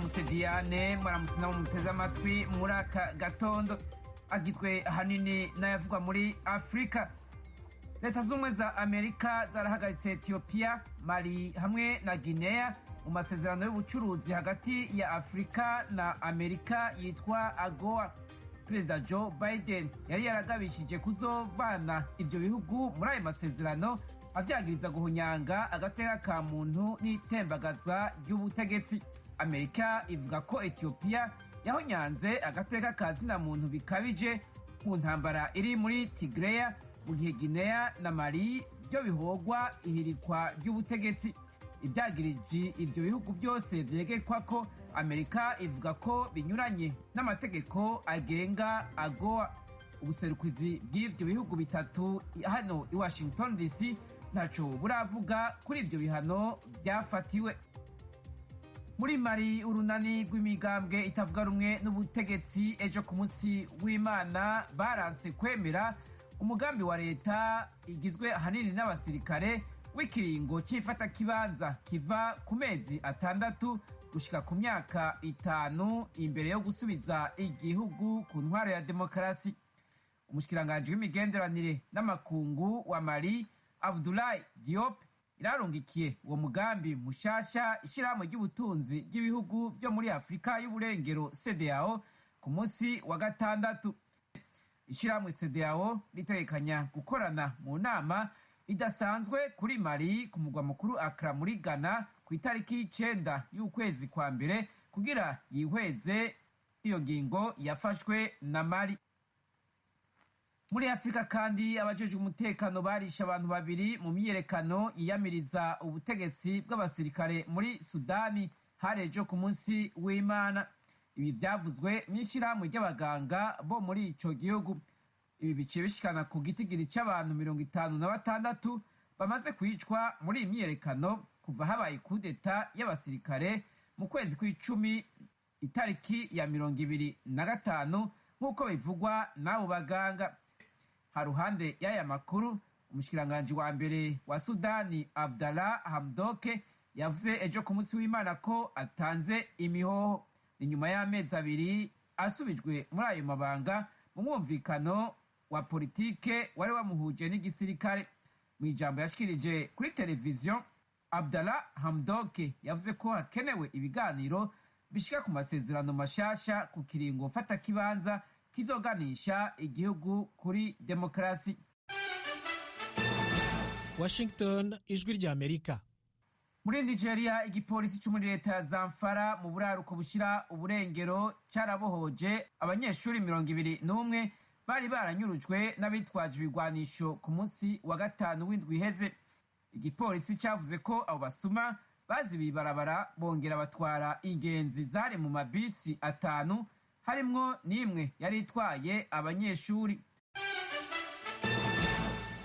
Mwaramutse Diane, mwaramutse nabo muteze amatwi muri aka gatondo. Agizwe ahanini n'ayavugwa muri Afurika. Leta z'Ubumwe za Amerika zarahagaritse Etiyopiya, Mali hamwe na Guinea mu masezerano y'ubucuruzi hagati ya Afurika na Amerika yitwa AGOA. Perezida Joe Biden yari yaragabishije kuzovana ivyo bihugu muri ayo masezerano, avyagiriza guhunyanga agateka ka muntu n'itembagaza ry'ubutegetsi. Amerika ivuga ko Etiyopiya yahonyanze agateka ka zina muntu bikabije mu ntambara iri muri Tigreya, mu gihe Guinea na Mali byo bihogwa ihirikwa ry'ubutegetsi. Ibyagiriji ibyo bihugu byose vyegekwa ko Amerika ivuga ko binyuranye n'amategeko agenga AGOA. Ubuserukizi bw'ivyo bihugu bitatu hano i Washington DC ntaco buravuga kuri ivyo bihano vyafatiwe. Muri Mali, urunani rw'imigambwe itavuga rumwe n'ubutegetsi ejo ku munsi w'Imana baranse kwemera umugambi wa leta igizwe ahanini n'abasirikare w'ikiringo cy'ifatakibanza kiva ku mezi 6 gushika ku myaka 5 imbere yo gusubiza igihugu ku ntwaro ya demokarasi. Umushikiranganji w'imigenderanire n'amakungu wa Mali, Abdoulaye Diop, irarungikiye uwo mugambi mushasha ishirahamwe ry'ubutunzi ry'ibihugu byo muri Afurika y'Uburengero, CEDEAO, ku munsi wa gatandatu. Ishirahamwe CEDEAO ritegekanya gukorana mu nama idasanzwe kuri Mali ku mugwa mukuru Accra muri Ghana ku itariki 9 y'ukwezi kwa mbere kugira yihweze iyo ngingo yafashwe na Mali. Muri Afurika kandi, abajejwe umutekano barishe abantu babiri mu myiyerekano yiyamiriza ubutegetsi bw'abasirikare muri Sudani hari ejo ku munsi w'Imana. Ibi vyavuzwe n'ishirahamwe ry'abaganga bo muri ico gihugu. Ibi biciye bishikana ku gitigiri c'abantu 56 bamaze kwicwa muri iyi myiyerekano kuva habaye kudeta y'abasirikare mu kwezi kw'icumi itariki ya 25, nk'uko bivugwa n'abo baganga. Haruhande y'aya makuru, umushikiranganji wa mbere wa Sudani, Abdallah Hamdoke, yavuze ejo ku munsi w'Imana ko atanze imihoho. Ni nyuma y'amezi 2 asubijwe muri ayo mabanga mu mwumvikano wa politike wari wamuhuje n'igisirikare. Mu ijambo yashikirije kuri televiziyo, Abdallah Hamdoke yavuze ko hakenewe ibiganiro bishika ku masezerano mashasha ku kiringo mfatakibanza kizoganisha igihugu kuri demokarasi. Washington, Ijwi rya Amerika. Muri Nigeria, igipolisi cyo muri leta ya Zamfara mu buraruko bushira uburengero carabohoje abanyeshuri 21 bari baranyurujwe n'abitwaje ibigwanisho ku munsi wa gatanu w'indwi iheze. Igipolisi cavuze ko abo basuma bazibiye ibarabara, bongera batwara ingenzi zari mu mabisi 5, harimwo n'imwe yari itwaye abanyeshuri.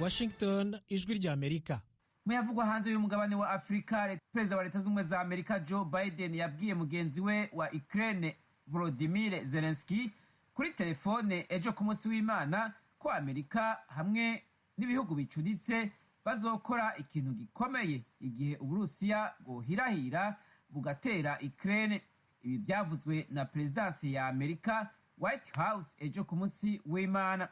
Washington, Ijwi rya Amerika. Muyavugwa hanze y'umugabane wa Afurika, perezida wa Leta z'Ubumwe za Amerika Joe Biden yabwiye mugenzi we wa Ukraine Volodymyr Zelensky kuri telefone ejo ku munsi w'Imana ko Amerika hamwe n'ibihugu bicuditse bazokora ikintu gikomeye igihe Uburusiya bwohirahira bugatera Ukraine. Ibi byavuzwe na perezidansi ya Amerika, White House, ejo ku munsi w'Imana.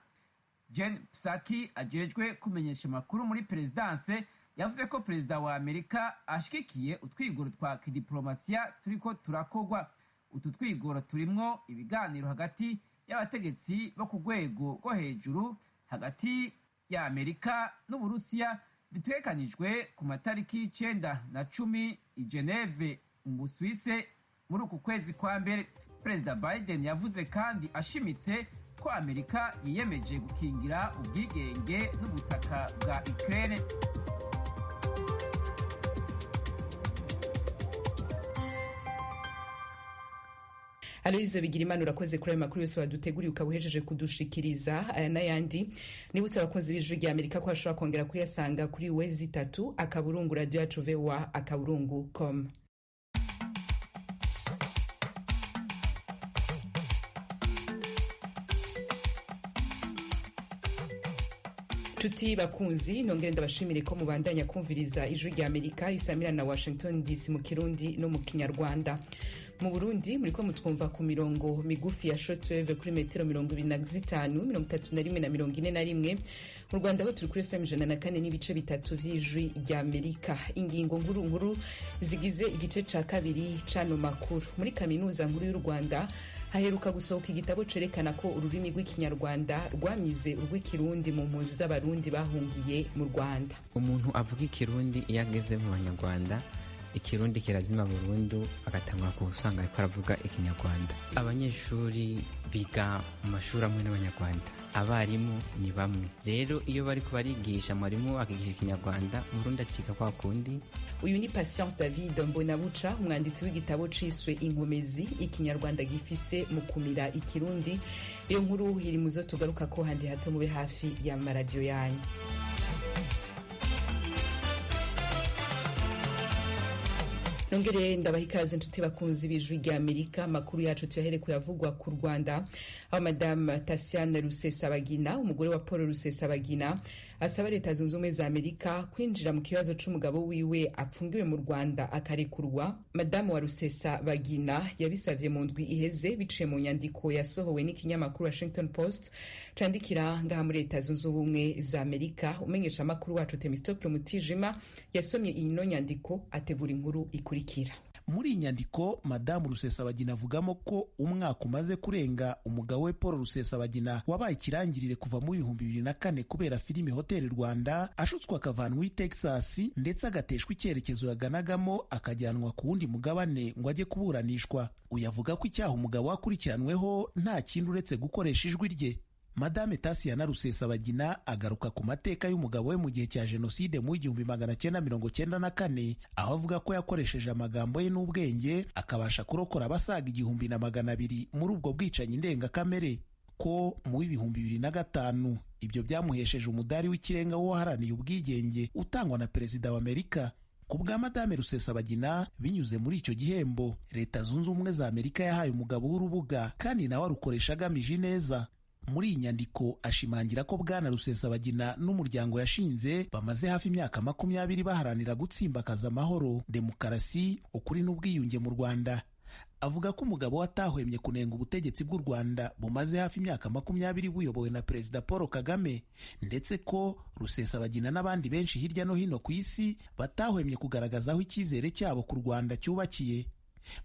Jen Psaki ajejwe kumenyesha amakuru muri perezidanse yavuze ko perezida wa Amerika ashigikiye utwigoro twa kidiplomasiya turiko turakogwa. Utu twigoro turimwo ibiganiro hagati y'abategetsi bo ku rwego rwo hejuru hagati ya Amerika n'Uburusiya bitegekanijwe ku matariki 9 na 10 i Geneve mu Busuwise muri uku kwezi kwa mbere. Perezida Biden yavuze kandi ashimitse ko Amerika yiyemeje gukingira ubwigenge n'ubutaka bwa Ukraine. Aloyize Bigirimana, urakoze kuri ayo makuru yose waduteguriye ukaba uhejeje kudushikiriza. Aya n'ayandi, nibutse abakunzi b'Ijwi rya Amerika ko bashobora kongera kuyasanga kuri www.radioyacuvoa.com. Nshuti bakunzi, nongere ndabashimire ko mubandanya kumviriza Ijwi rya Amerika isamira na Washington DC mu Kirundi no mu Kinyarwanda. Mu Burundi muriko mutwumva ku mirongo migufi ya shortwave kuri metero 25, 31 na 41. Mu Rwanda ho turi kuri FM 104.3 vy'Ijwi rya Amerika. Ingingo nkuru nkuru zigize igice ca kabiri c'ano makuru. Muri Kaminuza Nkuru y'u Rwanda haheruka gusohoka igitabo cerekana ko ururimi rw'Ikinyarwanda rwamize urw'Ikirundi mu mpunzi z'Abarundi bahungiye mu Rwanda. Umuntu avuga Ikirundi iyo ageze mu Banyarwanda, Ikirundi kirazima burundu, agatangura usanga ariko aravuga Ikinyarwanda. Abanyeshuri biga mu mashuri amwe n'Abanyarwanda, abarimu ni bamwe. Rero iyo bari kubarigisha, mwarimu akigisha Ikinyarwanda, Murundi acika kwa kundi. Uyu ni Patience David Mbonabuca, umwanditsi w'igitabo ciswe Inkomezi Ikinyarwanda gifise mu kumira Ikirundi. Iyo nkuru iri muzo tugaruka ko handi hato, mube hafi ya maradiyo yanyu. Nongere ndabaha ikaze, inshuti bakunzi b'Ijwi rya Amerika. Amakuru yacu tuyahere kuyavugwa ku Rwanda, aho Madame Tasiana Rusesabagina, umugore wa Paul Rusesabagina, asaba Leta Zunze Ubumwe za Amerika kwinjira mu kibazo c'umugabo wiwe apfungiwe mu Rwanda akarekurwa. Madamu wa Rusesabagina yabisavye mu ndwi iheze biciye mu nyandiko yasohowe n'ikinyamakuru Washington Post candikira ngaha muri Leta Zunze Ubumwe za Amerika. Umenyesha amakuru wacu Temistocle Mutijima yasomye ino nyandiko, ategura inkuru ikurikira. Muri iyi nyandiko, Madamu Rusesabagina avugamo ko umwaka umaze kurenga umugabo we Paul Rusesabagina, wabaye ikirangirire kuva mu 2004 kubera filimi Hoteli Rwanda, ashutswe akavanwa i Texas, ndetse agateshwa icyerekezo yaganagamo akajyanwa ku wundi mugabane ngo ajye kuburanishwa. Uyu avuga ko icyaha umugabo we akurikiranweho nta kindi uretse gukoresha ijwi rye. Madame Tasiyana Rusesabagina agaruka ku mateka y'umugabo we mu gihe cya jenoside mu 1994, aho avuga ko yakoresheje amagambo ye n'ubwenge akabasha kurokora abasaga 1200 muri ubwo bwicanyi ndengakamere, ko mu 2005 ibyo byamuhesheje umudari w'ikirenga w'uwaharaniye ubwigenge utangwa na Perezida wa Amerika. Ku bwa Madame Rusesabagina, binyuze muri icyo gihembo, Leta Zunze Ubumwe za Amerika yahaye umugabo w'urubuga kandi nawe arukoresha agamije ineza. Muri iyi nyandiko ashimangira ko Bwana Rusesabagina n'umuryango yashinze bamaze hafi imyaka 20 baharanira gutsimbakaza amahoro, demokarasi, ukuri n'ubwiyunge mu Rwanda. Avuga ko umugabo we atahwemye kunenga ubutegetsi bw'u Rwanda bumaze hafi imyaka 20 buyobowe na Perezida Paul Kagame, ndetse ko Rusesabagina n'abandi benshi hirya no hino ku isi batahwemye kugaragaza aho icyizere cyabo ku Rwanda cyubakiye.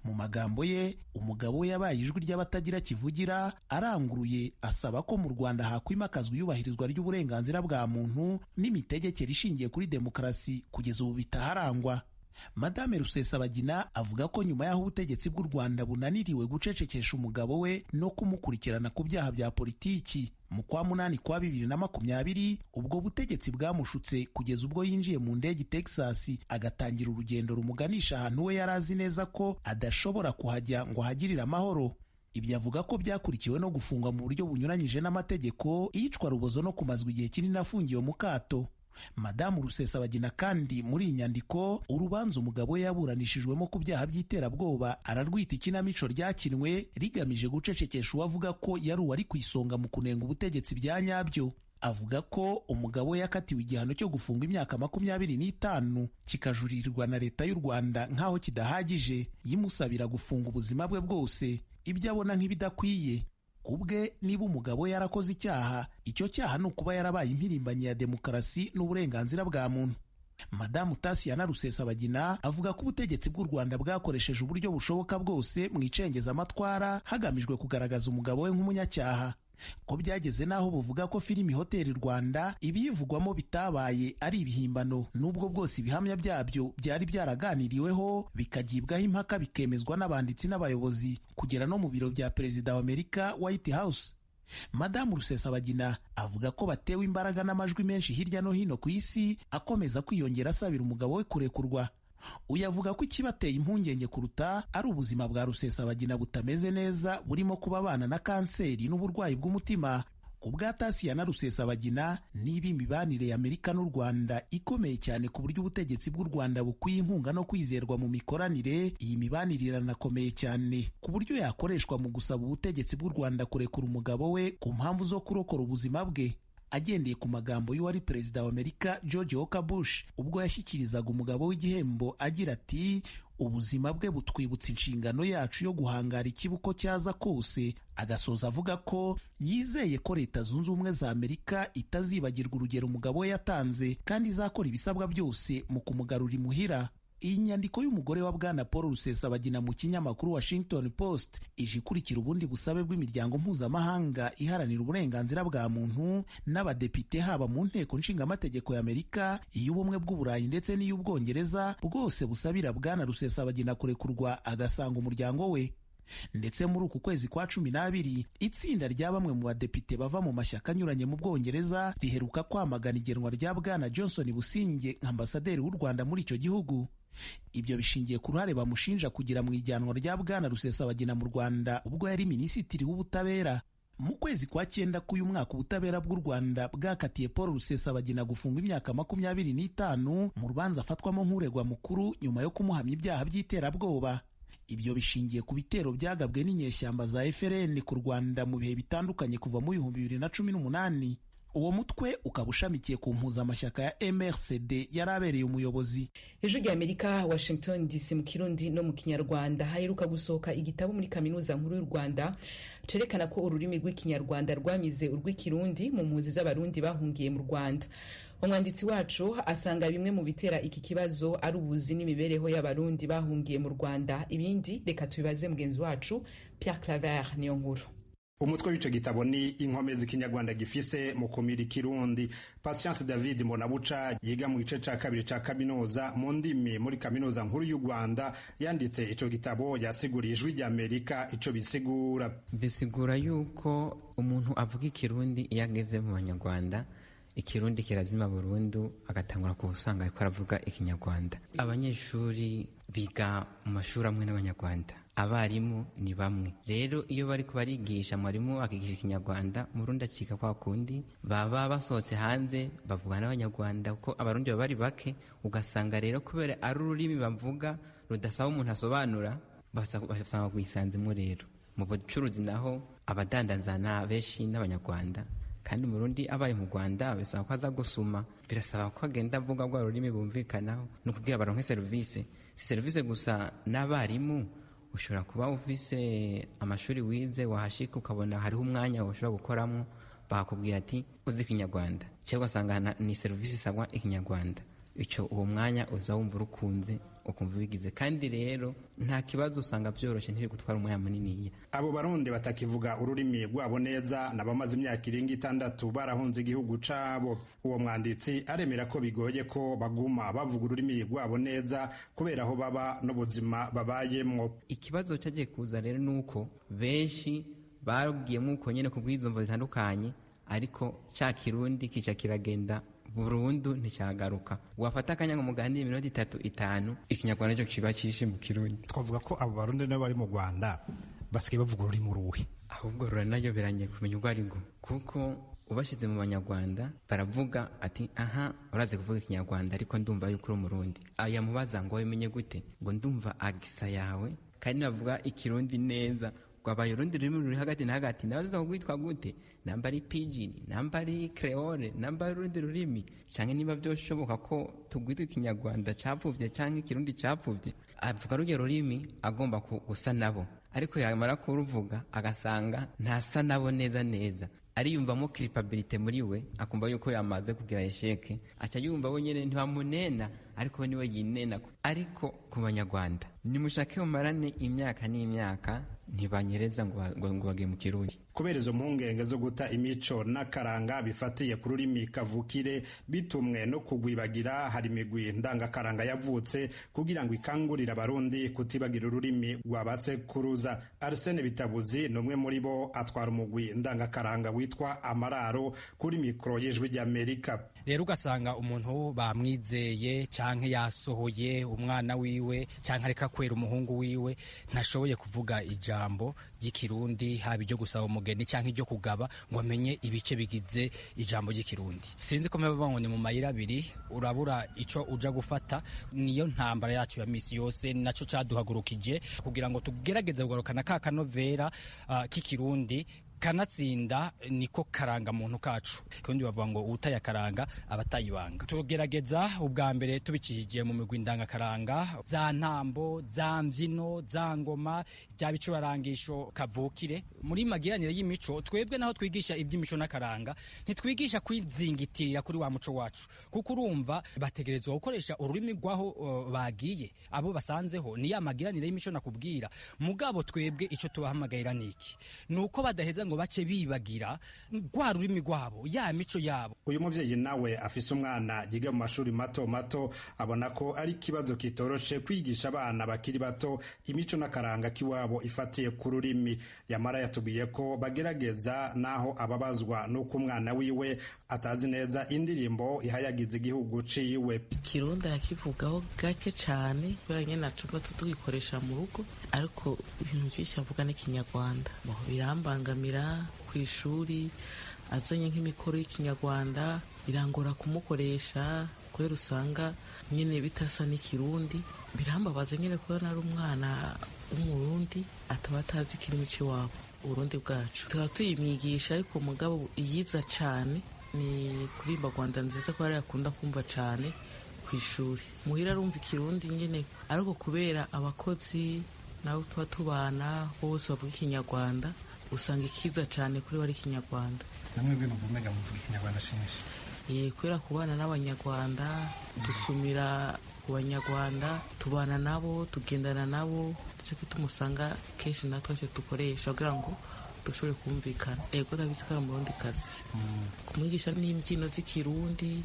Mu magambo ye, umugabo we yabaye ijwi ry'abatagira kivugira, aranguruye asaba ko mu Rwanda hakwimakazwa iyubahirizwa ry'uburenganzira bwa muntu n'imitegekere ishingiye kuri demokarasi kugeza ubu bitaharangwa. Madame Rusesabagina avuga ko nyuma y'aho ubutegetsi bw'u Rwanda bunaniriwe gucecekesha umugabo we no kumukurikirana ku byaha bya politiki mu kwa munani kwa 2020, ubwo butegetsi bwamushutse kugeza ubwo yinjiye mu ndege i Texas, agatangira urugendo rumuganisha ahantu we yari azi neza ko adashobora kuhajya ngo ahagirire amahoro. Ibyo avuga ko byakurikiwe no gufungwa mu buryo bunyuranyije n'amategeko, iyicwa rubozo no kumazwa igihe kinini afungiwe mu kato. Madamu Rusesabagina kandi muri iyi nyandiko, urubanza umugabo we yaburanishijwemo ku byaha by'iterabwoba ararwita ikinamico ryakinwe rigamije gucecekesha uwavuga ko yari uwari ku isonga mu kunenga ubutegetsi bya nyabyo. Avuga ko umugabo we yakatiwe igihano cyo gufunga imyaka 25, kikajuririrwa na Leta y'u Rwanda nk'aho kidahagije, yimusabira gufunga ubuzima bwe bwose, ibyo abona nk'ibidakwiye. Kubwe, niba umugabo we yarakoze icyaha, icyo cyaha ni ukuba yarabaye impirimbanyi ya demokarasi n'uburenganzira bwa muntu. Madamu Tasiyana Rusesabagina avuga ko ubutegetsi bw'u Rwanda bwakoresheje uburyo bushoboka bwose mu icengezamatwara hagamijwe kugaragaza umugabo we nk'umunyacyaha, ko byageze n'aho buvuga ko filimi Hoteli Rwanda ibiyivugwamo bitabaye ari ibihimbano, n'ubwo bwose ibihamya byabyo byari byaraganiriweho, bikagibwaho impaka, bikemezwa n'abanditsi n'abayobozi, kugera no mu biro bya Perezida wa Amerika, White House. Madamu Rusesabagina avuga ko batewe imbaraga n'amajwi menshi hirya no hino ku isi akomeza kwiyongera asabira umugabo we kurekurwa. Uyu avuga ko ikibateye impungenge kuruta ari ubuzima bwa Rusesabagina butameze neza, burimo kuba abana na kanseri n'uburwayi bw'umutima. Ku bwa Tasiyana Rusesabagina, niba imibanire ya Amerika n'u Rwanda ikomeye cyane ku buryo ubutegetsi bw'u Rwanda bukwiye inkunga no kwizerwa mu mikoranire, iyi mibanire iranakomeye cyane ku buryo yakoreshwa mu gusaba ubutegetsi bw'u Rwanda kurekura umugabo we ku mpamvu zo kurokora ubuzima bwe, agendeye ku magambo y'uwari perezida wa Amerika George Walker Bush ubwo yashyikirizaga umugabo w'igihembo agira ati: Ubuzima bwe butwibutsa inshingano yacu yo guhangara ikibuko cyaza kose. Agasoza avuga ko yizeye ko Leta Zunze Ubumwe za Amerika itazibagirwa urugero umugabo we yatanze, kandi izakora ibisabwa byose mu kumugarura imuhira. Iyi nyandiko y'umugore wa Bwana Paul Rusesabagina mu kinyamakuru Washington Post ije ikurikira ubundi busabe bw'imiryango mpuzamahanga iharanira uburenganzira bwa muntu n'abadepite, haba mu nteko nshingamategeko y'Amerika, iy'Ubumwe bw'Uburayi ndetse n'iy'Ubwongereza, bwose busabira Bwana Rusesabagina kurekurwa agasanga umuryango we. Ndetse muri uku kwezi kwa 12, itsinda rya bamwe mu badepite bava mu mashyaka anyuranye mu Bwongereza riheruka kwamagana igenwa rya Bwana Johnson Businge nka ambasaderi w'u Rwanda muri icyo gihugu. Ibyo bishingiye ku ruhare bamushinja kugira mu ijyanwa rya Bwana Rusesabagina mu Rwanda ubwo yari minisitiri w'ubutabera. Mu kwezi kwa 9 k'uyu mwaka, ubutabera bw'u Rwanda bwakatiye Paul Rusesabagina gufungwa imyaka 25 mu rubanza afatwamo nk'uregwa mukuru, nyuma yo kumuhamya ibyaha by'iterabwoba. Ibyo bishingiye ku bitero byagabwe n'inyeshyamba za FLN ku Rwanda mu bihe bitandukanye kuva mu 2018. Uwo mutwe ukaba ushamikiye ku mpuzamashyaka ya MRCD yari abereye umuyobozi. Ijwi rya Amerika, Washington DC, mu Kirundi no mu Kinyarwanda. Haheruka gusohoka igitabo muri Kaminuza Nkuru y'u Rwanda cerekana ko ururimi rw'Ikinyarwanda rwamize urw'Ikirundi mu mpunzi z'Abarundi bahungiye mu Rwanda. Umwanditsi wacu asanga bimwe mu bitera iki kibazo ari ubuzi n'imibereho y'Abarundi bahungiye mu Rwanda. Ibindi reka tubibaze mugenzi wacu Pierre Claver niyo nkuru. Umutwe w'ico gitabo ni inkomezi Ikinyarwanda gifise mu kumira Ikirundi. Patience David Mbonabuca yiga mu gice ca kabiri ca kaminuza mu ndimi muri Kaminuza Nkuru y'u Rwanda yanditse ico gitabo, yasiguriye Ijwi rya Amerika ico bisigura. Bisigura yuko umuntu avuga Ikirundi iyo ageze mu Banyarwanda, Ikirundi kirazima burundu, agatangura kuwusanga ariko aravuga Ikinyarwanda. Abanyeshuri biga mu mashuri amwe n'Abanyarwanda, abarimu ni bamwe. Rero iyo bari kubarigisha, mwarimu akigisha Ikinyarwanda, Murundi acika kwa kundi. Baba basohotse hanze bavuga n'Abanyarwanda, kuko Abarundi baba bari bake. Ugasanga rero kubera ari ururimi bavuga rudasaba umuntu asobanura, basanga rwisanzemo. Rero mu bucuruzi naho abadandanzana benshi n'Abanyarwanda, kandi Umurundi abaye mu Rwanda bisaba ko aza gusuma, birasaba ko agenda avuga rwa rurimi bumvikanaho, ni ukugira baronke serivisi. Si serivisi gusa, n'abarimu. Ushobora kuba ufise amashuri wize, wahashika ukabona hariho umwanya ushobora gukoramo, bakakubwira ati uzi Ikinyarwanda, cyangwa ugasanga ni serivisi isabwa Ikinyarwanda. Icyo uwo mwanya uza wumva urukunze, ukumva ubigize, kandi rero nta kibazo, usanga byoroshye, ntibigutwara umwanya muniniya. Abo Barundi batakivuga ururimi rwabo neza nabamaze imyaka irenga 6 barahunze igihugu cabo. Uwo mwanditsi aremera ko bigoye ko baguma bavuga ururimi rwabo neza kubera aho baba n'ubuzima babayemwo. Ikibazo cyagiye kuza rero nuko benshi bagiyemo uko nyene ku bw'izumvo zitandukanye, ariko ca Kirundi kica kiragenda burundu, nticyagaruka. Wafata akanya ngo muganire iminota 3, 5, Ikinyarwanda cyo kiba cishe mu Kirundi. Twavuga ko abo Barundi nabo bari mu Rwanda basigaye bavuga ururimi uruhe? Ahubwo ruranayoberanye kumenya urwo ari rwo, kuko ubashyize mu Banyarwanda baravuga ati aha urazi kuvuga Ikinyarwanda, ariko ndumva yuko uri Umurundi. Yamubaza ngo wimenye gute? Ngo ndumva agisa yawe, kandi navuga Ikirundi neza. Rwabaye urundi rurimi ruri hagati na hagati. Nabaza kugwitwa gute, namba ari pidgin, namba ari creole, namba ari urundi rurimi, canke niba byoshoboka ko tugwitwa Ikinyarwanda capfuvye canke Ikirundi capfuvye. Avuga ruryo rurimi agomba gusa nabo, ariko yamara kuruvuga agasanga ntasa nabo neza neza. Ariyumvamo culpabilité muri we, akumva yuko yamaze kugira esheke, aca yumva we nyene ntibamunena, ariko we niwe yinena. Ariko ku Banyarwanda, nimushake mumarane imyaka n'imyaka, ntibanyereza ngo bagiye mu Kirundi. Kubera izo mpungenge zo guta imico n'akaranga bifatiye ku rurimi kavukire bitumwe no kugwibagira, hari imigwi ndangakaranga yavutse kugira ngo ikangurire Abarundi kutibagira ururimi rwa basekuruza. Arsene Bitabuzi ni umwe muri bo, atwara umugwi ndangakaranga witwa Amararo, kuri mikoro y'Ijwi ry'Amerika. Rero ugasanga umuntu bamwizeye canke yasohoye umwana wiwe canke areka kwera umuhungu wiwe, ntashoboye kuvuga ijambo ry'Ikirundi, haba iryo gusaba umugeni canke iryo kugaba, ngo amenye ibice bigize ijambo ry'Ikirundi. Sinzi ko mpeba ngo ni mu mayira abiri, urabura ico uja gufata. Niyo ntambara yacu ya misi yose, naco caduhagurukije kugira ngo tugerageze kugarukana ka kanovera k'ikirundi. Kanatsinda niko karanga muntu kacu, kandi bavuga ngo utaye akaranga abatayibanga. Tugerageza ubwa mbere tubicishije mu migwi ndangakaranga, za ntambo, za mbyino, za ngoma, bya bicurarangisho kavukire. Muri magiranire y'imico twebwe naho twigisha iby'imico n'akaranga, ntitwigisha kwizingitirira kuri wa muco wacu, kuko urumva bategerezwa gukoresha ururimi rwaho bagiye, abo basanzeho. Ni ya magiranire y'imico nakubwira. Mugabo twebwe ico tubahamagarira niki? Nuko badaheza ngo bace bibagira rwa rurimi rwabo, ya mico yabo. Uyu muvyeyi nawe afise umwana yiga mu mashuri mato mato, abona ko ari ikibazo kitoroshe kwigisha abana bakiri bato imico n'akaranga k'iwabo ifatiye ku rurimi. Yamara yatubwiye ko bagerageza, naho ababazwa n'uko umwana wiwe atazi neza indirimbo ihayagiza igihugu ciwe. Ikirundi arakivugaho gake cane, kubera nyene tuba tugikoresha mu rugo, ariko ibintu vyinshi avuga n'ikinyarwanda birambangamira. Ku ishuri azanye nk'imikoro y'ikinyarwanda irangora kumukoresha, kubera usanga nyine bitasa n'ikirundi. Birambabaza nyine kubona ari umwana w'umurundi ataba atazi ikirimi c'iwabo, Uburundi bwacu. Tuba tuyimwigisha, ariko mugabo iyiza cane ni kuririmba Rwanda nziza, ko ariyo akunda kumva cane ku ishuri. Muhira arumva ikirundi nyine, ariko kubera abakozi nabo tuba tubana bose bavuga ikinyarwanda, usanga ikiza cyane kuri bari ikinyarwanda. Namwe numva muvuga ikinyarwanda shinshi? Ye, kubera kubana n'abanyarwanda, dusumira ku banyarwanda, tubana nabo, tugendana nabo, nicyo gituma usanga kenshi natwe icyo dukoresha kugira ngo dushobore kumvikana. Yego, ndabizi ko ari umurundi kazi, kumwigisha n'imbyino z'ikirundi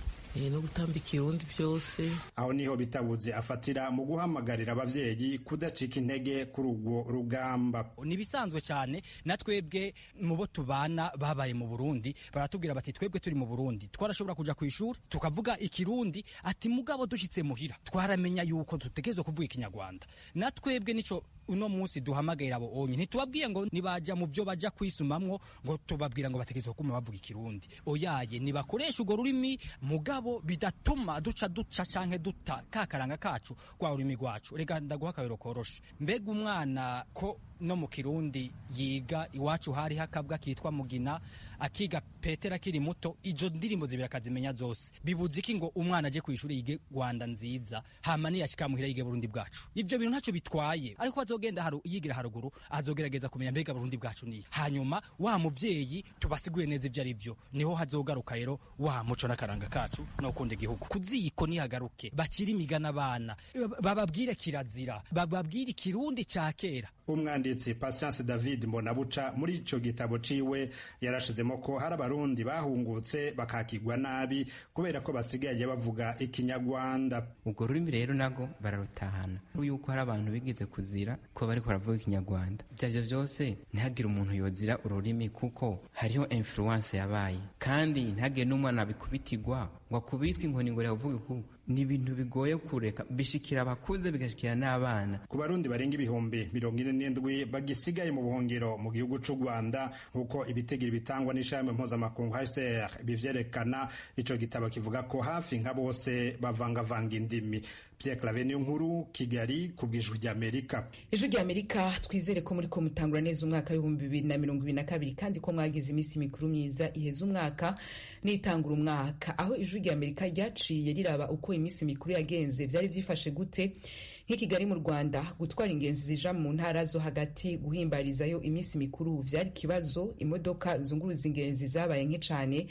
no gutamba ikirundi byose. Aho niho bitabuze afatira mu guhamagarira abavyeyi kudacika intege kuri urwo rugamba. Ni bisanzwe cyane, na twebwe mu bo tubana babaye mu Burundi baratubwira bati twebwe turi mu Burundi twarashobora kuja ku ishuri tukavuga ikirundi, ati mugabo dushitse muhira twaramenya yuko dutegerezwa kuvuga ikinyarwanda. Na twebwe nico uno munsi duhamagarira abo onye, ntitubabwiye ngo nibaja mu byo baja kwisumamwo ngo tubabwira ngo bategerezwa kuma bavuga ikirundi. Oyaye, nibakoresha urwo rurimi, mugabo bidatuma duca canke duta kakaranga kacu, rwa rurimi rwacu. Reka ndaguha akabero koroshe. Mbega umwana ko no mu kirundi yiga iwacu hari hakabwa kitwa Mugina, akiga Petera akiri muto, izo ndirimbo zibiri akazimenya zose, bibuze iki ngo umwana aje ku ishuri yige Rwanda nziza, hama niyashika muhira yige Burundi bwacu? Ivyo bintu ntacyo bitwaye, ariko azogenda yigira haruguru azogerageza kumenya mbega Burundi bwacu niye. Hanyuma wa muvyeyi tubasiguye neza ivyo ari byo, niho hazogaruka rero wa muco n'akaranga kacu no kunda igihugu. Kuziko nihagaruke bakiri imigana abana, bababwire kirazira, bababwire ikirundi ca kera. Umwanditsi Patience David Mbonabuca muri ico gitabo ciwe yarashizemo ko hari abarundi bahungutse bakakigwa nabi kubera ko basigaye bavuga ikinyarwanda. Urwo rurimi rero nago bararutahana, yuko hari abantu bigize kuzira ko bariko baravuga ikinyarwanda. Ivyavyo vyose ntihagire umuntu yozira ururimi, kuko hariho influence yabaye, kandi ntihagire n'umwana abikubitirwa ngo akubitwe inkoni ngo yavuge ku ni ibintu bigoye kureka, bishikira abakuze bigashikira n'abana. Ku barundi barenga 47,000 bagisigaye mu buhungiro mu gihugu c'u Rwanda, nkuko ibitigiri bitangwa n'ishami mpuzamakungu HCR bivyerekana, ico gitabo kivuga ko hafi nka bose bavangavanga indimi. Pierre Claver Niyonkuru, Kigali, ku bw'Ijwi ry'Amerika. Ijwi ry'Amerika, twizere ko muriko mutangura neza umwaka w'2022, kandi ko mwagize iminsi mikuru myiza iheza umwaka n'itangura umwaka. Aho Ijwi ry'Amerika ryaciye riraba uko iminsi mikuru yagenze, vyari vyifashe gute nk'i Kigali mu Rwanda. Gutwara ingenzi zija mu ntara zo hagati guhimbarizayo iminsi mikuru vyari ikibazo. Imodoka zunguruza ingenzi zabaye nke cane,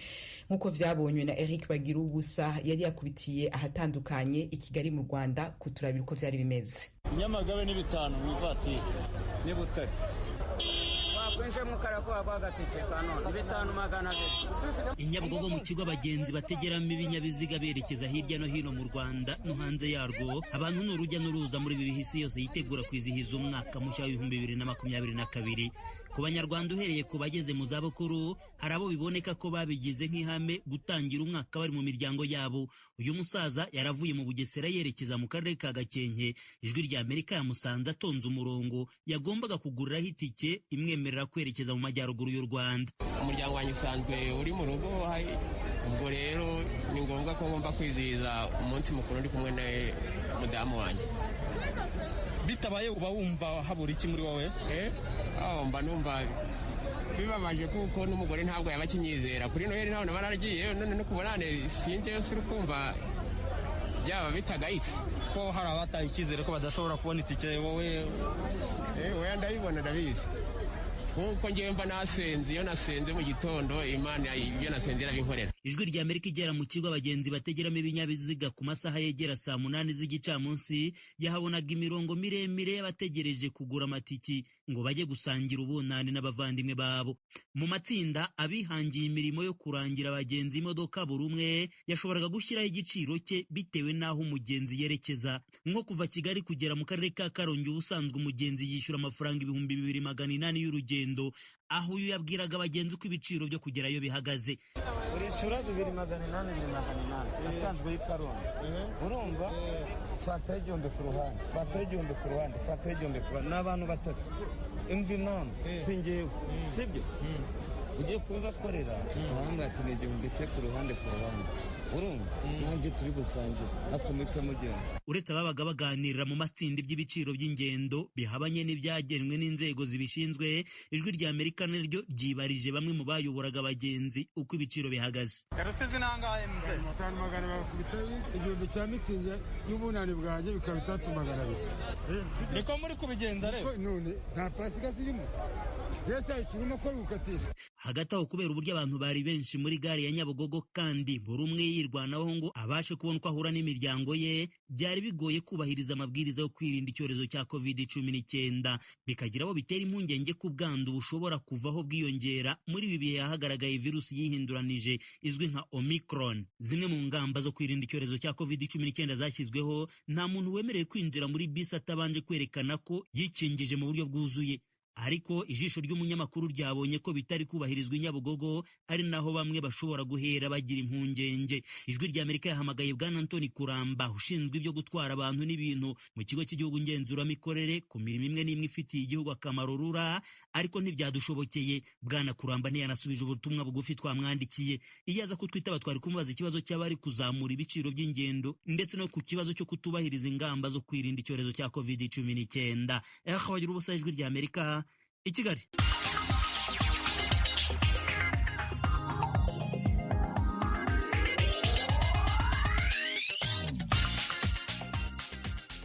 nk'uko vyabonywe na Eric Bagirubusa yari yakubitiye ahatandukanye i Kigali mu Rwanda kuturabira uko vyari bimeze. Nyamagabe ni 5 mu ivatiri ni Butare. Inyabugogo mu kigo abagenzi bategeramo ibinyabiziga berekeza hirya no hino mu Rwanda no hanze yarwo. Abantu ni urujya n'uruza muri ibi bihisi yose yitegura kwizihiza umwaka mushya w'2022. Ku banyarwanda uhereye ku bageze mu zabukuru, hari abo biboneka ko babigize nk'ihame gutangira umwaka bari mu miryango yabo. Uyu musaza yaravuye mu Bugesera yerekeza mu karere ka Gakenke. Ijwi rya Amerika yamusanze atonze umurongo yagombaga kuguriraho itike imwemerera kwerekeza mu majyaruguru y'u Rwanda. Umuryango wanjye usanzwe uri mu rugo, ubwo rero ni ngombwa ko ngomba kwizihiza umunsi mukuru ndi kumwe na mudamu wanjye. Bitabaye uba wumva habura iki muri wowe? Mba numva Bibabaje kuko n'umugore ntabwo yaba akinyizera. Kuri Noheli ntabwo naba naragiyeyo, none no kubonane sinjyeyo, suri kumva byaba bitagayitse. Ko hari abataye icyizere ko badashobora kubona itike, wowe? Oya, ndabibona, ndabizi, nkuko ngewe mba nasenze. Iyo nasenze mu gitondo, Imana ibyo nasenze irabinkorera. Ijwi rya Amerika igera mu kigo abagenzi bategeramo ibinyabiziga ku masaha yegera saa 8 z'igicamunsi, yahabonaga imirongo miremire y'abategereje kugura amatiki ngo bajye gusangira ubunani n'abavandimwe babo. Mu matsinda, abihangiye imirimo yo kurangira abagenzi imodoka, buri umwe yashoboraga gushyiraho igiciro cye bitewe n'aho umugenzi yerekeza. Nko kuva Kigali kugera mu karere ka Karongi, ubusanzwe umugenzi yishyura amafaranga 2800 y'urugendo, aho uyu yabwiraga abagenzi uko ibiciro byo kugerayo bihagaze. Urishyura 2800, 2800 asanzwe y'Ikarongi. Urumva, fata 1000 ku ruhande, fata 1000 ku ruhande, fata 1000 ku ruhande. Ni abantu batatu. Imva impamvu si ngewe, sibyo? Ugiye kubibakorera, abahanga ati ni 1000 cye ku ruhande ku ruhande. Urumva nanjye turi gusangira akomite mugenda. Uretse ababaga baganirira mu matsinda iby'ibiciro by'ingendo bihabanye n'ibyagenwe n'inzego zibishinzwe, Ijwi rya Amerika naryo ryibarije bamwe mu bayoboraga abagenzi uko ibiciro bihagaze. Rusizi nangahe mzee? 5200, 1000 cya mitsingi y'ubunani bwanjye bikaba 3200. Niko muri kubigenza rero? None nta pasika zirimo. Hagati aho, kubera uburyo abantu bari benshi muri gare ya Nyabugogo kandi buri umwe yirwanaho ngo abashe kubona uko ahura n'imiryango ye, byari bigoye kubahiriza amabwiriza yo kwirinda icyorezo cya COVID-19, bikagira abo bitera impungenge ko ubwandu bushobora kuvaho bwiyongera muri ibi bihe hagaragaye virusi yihinduranije izwi nka Omicron. Zimwe mu ngamba zo kwirinda icyorezo cya COVID-19 zashyizweho, nta muntu wemerewe kwinjira muri bisi atabanje kwerekana ko yikingije mu buryo bwuzuye. Ariko ijisho ry'umunyamakuru ryabonye ko bitari kubahirizwa i Nyabugogo, ari naho bamwe bashobora guhera bagira impungenge. Ijwi rya Amerika yahamagaye Bwana Anthony Kuramba, ushinzwe ibyo gutwara abantu n'ibintu mu kigo cy'igihugu ngenzuramikorere ku mirimo imwe n'imwe ifitiye igihugu akamaro, RURA, ariko ntibyadushobokeye. Bwana Kuramba ntiyanasubije ubutumwa bugufi twamwandikiye. Iyo aza kutwitaba twari kumubaza ikibazo cy'abari kuzamura ibiciro by'ingendo ndetse no ku kibazo cyo kutubahiriza ingamba zo kwirinda icyorezo cya COVID-19. Bagira ubusa, Ijwi rya Amerika i Kigali.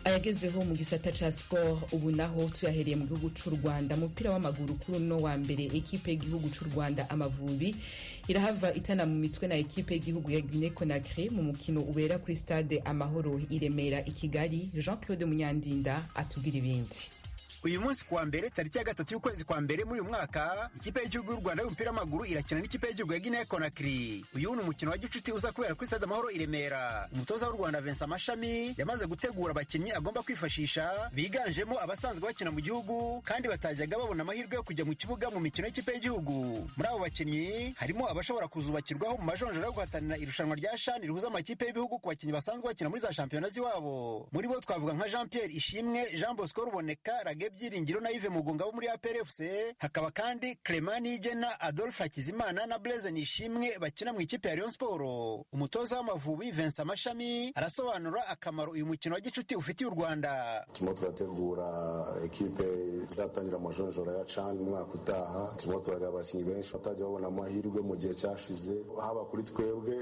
Ayagezeho mu gisata ca sport ubu naho tuyahereye mu gihugu c'u Rwanda. Umupira w'amaguru, kuri uno wa mbere ekipe y'igihugu c'u Rwanda Amavubi irahava itana mu mitwe na ekipe y'igihugu ya Guinea Conakry mu mukino ubera kuri stade Amahoro i Remera i Kigali. Jean Claude Munyandinda atubwira ibindi. Uyu munsi kuwa mbere tariki ya 3 y'ukwezi kwa mbere muri uyu mwaka, ikipe y'igihugu y'u Rwanda y'umupira w'amaguru irakina n'ikipe y'igihugu ya Guinea Conakry. Uyu ni umukino wa gicuti uza kubera kuri stade Amahoro i Remera. Umutoza w'u Rwanda Vincent Mashami yamaze gutegura abakinnyi agomba kwifashisha, biganjemo abasanzwe bakina mu gihugu kandi batajyaga babona amahirwe yo kujya mu kibuga mu mikino y'ikipe y'igihugu. Muri abo bakinnyi harimo abashobora kuzubakirwaho mu majonjora yo guhatanira irushanwa rya CHAN rihuza amakipe y'ibihugu ku bakinnyi basanzwe bakina muri za shampiyona z'iwabo. Muri bo twavuga nka Jean Pierre Ishimwe, Jean Bosco Ruboneka, Rage Byiringiro na Yves Mugunga bo muri APR FC. Hakaba kandi Clement Niyigena, Adolphe Hakizimana na Blaise Nishimwe bakina mu ikipe ya Rayon Sport. Umutoza w'Amavubi Vincent Mashami arasobanura akamaro uyu mukino wa gicuti ufitiye u Rwanda. Turimo turategura ekipe izatangira amajonjora ya CHAN umwaka utaha. Turimo turareba abakinnyi benshi batajya babona amahirwe mu gihe cyashize. Haba kuri twebwe,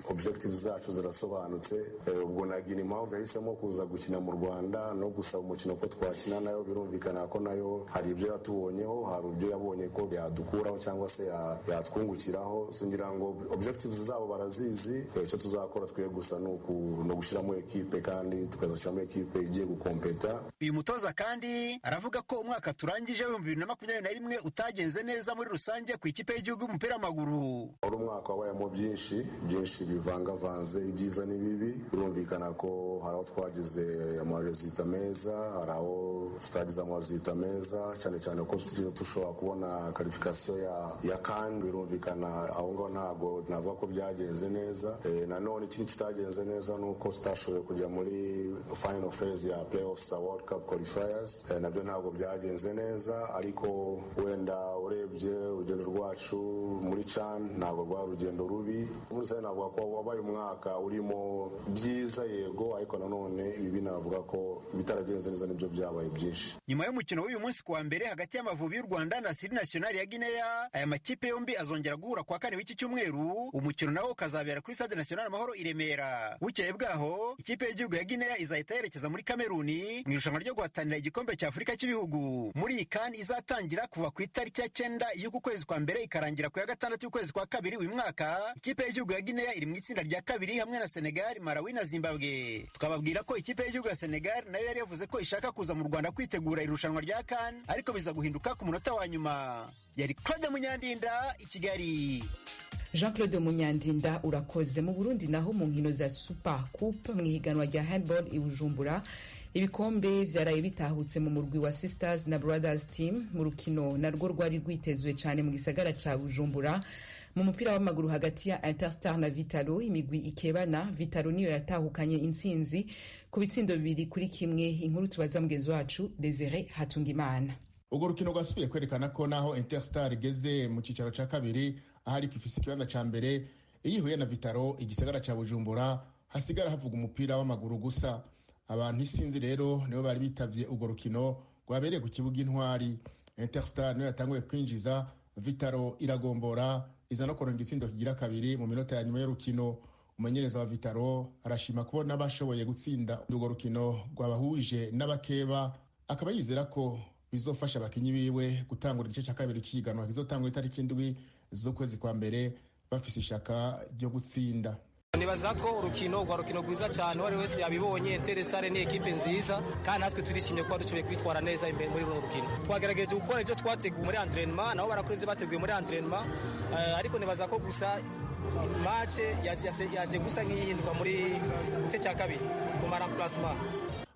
objectives zacu zirasobanutse. Ubwo na Guinea impamvu yahisemo kuza gukina mu Rwanda no gusaba umukino ko twakina nayo, birumvikana ko nayo hari ibyo yatubonyeho, hari ibyo yabonye ko yadukuraho cyangwa se yatwungukiraho. Ngira ngo objectives zabo barazizi. Icyo tuzakora twe gusa ni ugushyiramo ekipe kandi tukazashyiramo ekipe igiye gukompeta. Uyu mutoza kandi aravuga ko umwaka turangije 2021 utagenze neza muri rusange ku ikipe y'igihugu y'umupira w'amaguru. Wari umwaka wabayemo byinshi byinshi bivangavanze, ibyiza n'ibibi. Birumvikana ko hari aho twagize amaresulta meza, hari aho tutagize amaresulta meza, cyane cyane ko tutigeze dushobora kubona karifikasiyo ya CAN. Birumvikana aho ngaho ntabwo navuga ko byagenze neza. Nanone ikindi kitagenze neza ni uko tutashoboye kujya muri final phase ya playoffs World Cup qualifiers, nabyo ntabwo byagenze neza. Ariko wenda urebye urugendo rwacu muri CHAN ntabwo rwari urugendo rubi. Muri rusange navuga ko wabaye umwaka urimo byiza, yego, ariko nanone ibibi navuga ko ibitaragenze neza nibyo byabaye byinshi. Nyuma Nyuma y'umukino w'uyu munsi kuwa mbere hagati y'Amavubi y'u Rwanda na Siri National ya Guinea, aya makipe yombi azongera guhura kuwa kane w'iki cyumweru, umukino nawo ukazabera kuri Stade National Amahoro i Remera. Bukeye bwaho, ikipe y'igihugu ya Guinea izahita yerekeza muri Kameruni mu irushanwa ryo guhatanira igikombe cya Afurika cy'ibihugu. Muri iyi CAN izatangira kuva ku itariki ya 9 y'uku kwezi kwa mbere ikarangira ku ya 6 y'ukwezi kwa kabiri uyu mwaka, ikipe y'igihugu ya Guinea iri mu itsinda rya kabiri hamwe na Senegal, Malawi na Zimbabwe. Tukababwira ko ikipe y'igihugu ya Senegal nayo yari yavuze ko ishaka kuza mu Rwanda kwitegura irushanwa rya CAN, ariko biza guhinduka ku munota wa nyuma. Yari Claude Munyandinda i Kigali. Jean Claude Munyandinda, urakoze. Mu Burundi naho, mu nkino za Super Coupe mu ihiganwa rya handball i Bujumbura, ibikombe vyaraye bitahutse mu murwi wa Sisters na Brothers Team mu rukino narwo rwari rwitezwe cyane mu gisagara ca Bujumbura. Mu mupira w'amaguru, hagati ya Interstar na Vitalo, imigwi ikebana, Vitalo niyo yatahukanye intsinzi ku bitsindo 2-1. Inkuru tubaza mugenzi wacu Desire Hatungimana. Urwo rukino rwasubiye kwerekana ko naho Interstar igeze mu cyicaro cya kabiri, ahari ifise ikibanza ca mbere, iyo ihuye na Vitaro, igisagara ca Bujumbura hasigara havuga umupira w'amaguru gusa. Abantu isinzi rero nibo bari bitavye urwo rukino rwabereye ku kibuga Intwari. Interstar niyo yatanguye kwinjiza, Vitaro iragombora, iza no kuronga igitsindo kigira kabiri mu minota ya nyuma y'urukino. Umumenyereza wa Vitaro arashima kubona bashoboye gutsinda urwo rukino rwabahuje n'abakeba, akaba yizera ko bizofasha abakinyi biwe gutangura igice cya kabiri c'ihiganwa kizotangura itariki 7 z'ukwezi kwa mbere bafise ishaka ryo gutsinda. Nibaza ko urukino rwa rukino rwiza cyane, uwari wese yabibonye. Interstar ni ekipe nziza kandi natwe turishimye kuba dushoboye kwitwara neza imbere muri runo rukino. Twagerageje gukora ibyo twateguye muri entraînement, nabo barakora ibyo bateguye muri entraînement, ariko nibaza ko gusa match yaje gusa nk'iyihinduka muri gice cya kabiri ku ma remplacement.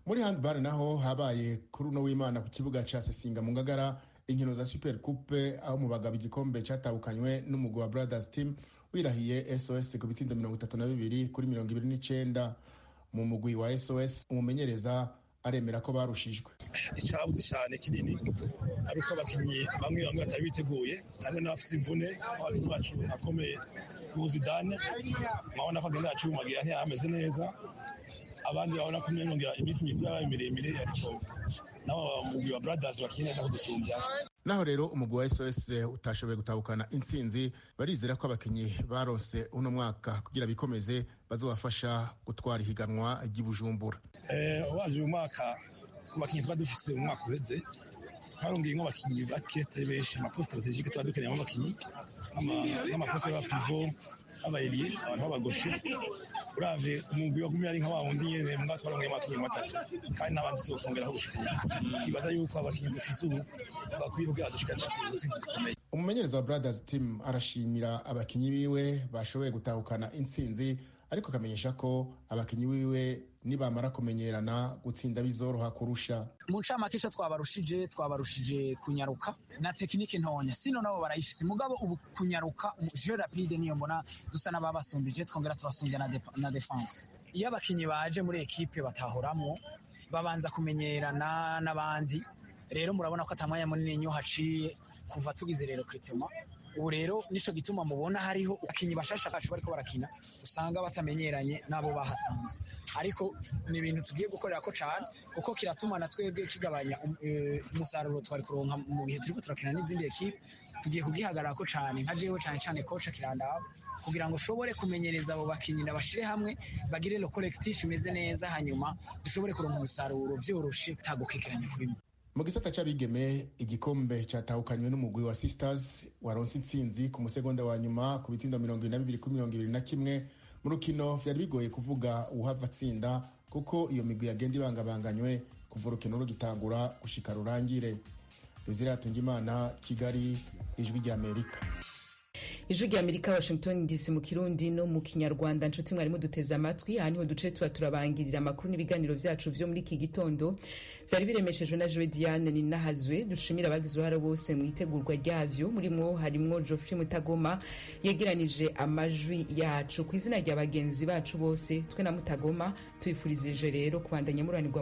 Muri handball naho, habaye kuri uno w'Imana ku kibuga ca Sesinga mu Ngagara inkino za Super Coupe, aho mu bagabo igikombe catahukanywe n'umugwi wa Brothers Team wirahiye SOS ku bitsindo 32-29. Mu mugwi wa SOS, umumenyereza aremera ko barushijwe. Icyabuze cyane kinini ari uko abakinnyi bamwe bamwe batari biteguye, hamwe n'abafite imvune. Abakinnyi bacu akomeye Zidane mwabona ko agenda yacumagira, ntiyameze neza. Abandi babona ko umengo iminsi mikuru yabaye miremire, ariko nabo mugwi wa Brothers bakinye neza kudusumbya. Naho rero umugwi wa SOS utashoboye gutahukana intsinzi, barizera ko abakinyi baronse uno mwaka kugira bikomeze bazobafasha gutwara ihiganwa ry'i Bujumbura. Waje uyu mwaka, ku bakinyi twari dufise mu mwaka uheze, twarongeye nk'abakinyi bake, atari benshi. Ama postes stratégiques twari dukeneyemo abakinyi nk'ama postes y'aba pivot, aba ailier, abantu b'aba gauchers. Uravye umugwi wagumye ari nka wa wundi nyene, mbwa twarongeyemo abakinyi batatu kandi n'abandi tuzokongeraho gushika ubu. Twibaza yuko abakinyi dufise ubu bakwiye kugira dushikane ku ntsinzi zikomeye. Umumenyereza wa Brothers Team arashimira abakinyi biwe bashoboye gutahukana intsinzi, ariko akamenyesha ko abakinyi biwe nibamara kumenyerana gutsinda bizoroha kurusha. Mu ncamake, ico twabarushije kunyaruka na technique ntonya, sino nabo barayifise. Mugabo ubu kunyaruka, jeu rapide, niyo mbona dusa n'ababasumbije, twongera tubasumbya na défense. Iyo abakinyi baje muri ekipe batahoramwo, babanza kumenyerana n'abandi. Rero murabona ko atamwanya munini nyo haciye kuva tugize rero recrutement. Ubu rero nico gituma mubona hariho abakinyi bashasha bacu bariko barakina, usanga batamenyeranye n'abo bahasanze. Ariko ni ibintu tugiye gukorera ko cane, kuko kiratuma na twebwe kigabanya umusaruro twari kuronka mu gihe turiko turakina n'izindi ekipe. Tugiye kugihagarara ko cane, nka jewe cane cane, coach kirandaba kugira ngo ushobore kumenyereza abo bakinyi, ndabashire hamwe bagire le collectif imeze neza, hanyuma dushobore kuronka umusaruro vyoroshe tagukekeranya kuri. Mu gisata c'abigeme, igikombe catahukanywe n'umugwi wa Sisters waronse intsinzi ku musegonda wa nyuma ku bitsindo 22-21, mu rukino vyari bigoye kuvuga uwuhava atsinda, kuko iyo migwi yagenda ibangabanganywe kuva urukino rugitangura gushika rurangire. Desire Hatungimana, Kigali, Ijwi ry'Amerika. Ijwi rya Amerika, Washington DC, mu Kirundi no mu Kinyarwanda. Nshuti mwarimu duteze amatwi, aha niho duce tuba turabangirira amakuru n'ibiganiro vyacu vyo muri iki gitondo vyari biremeshejwe na Joe Diane Ninahazwe. Dushimira abagize uruhare bose mu itegurwa ryavyo, murimwo harimwo Geoffrey Mutagoma yegeranije amajwi yacu. Ku izina rya bagenzi bacu bose, twe na Mutagoma tubifurizije rero kubandanya muranirwa mu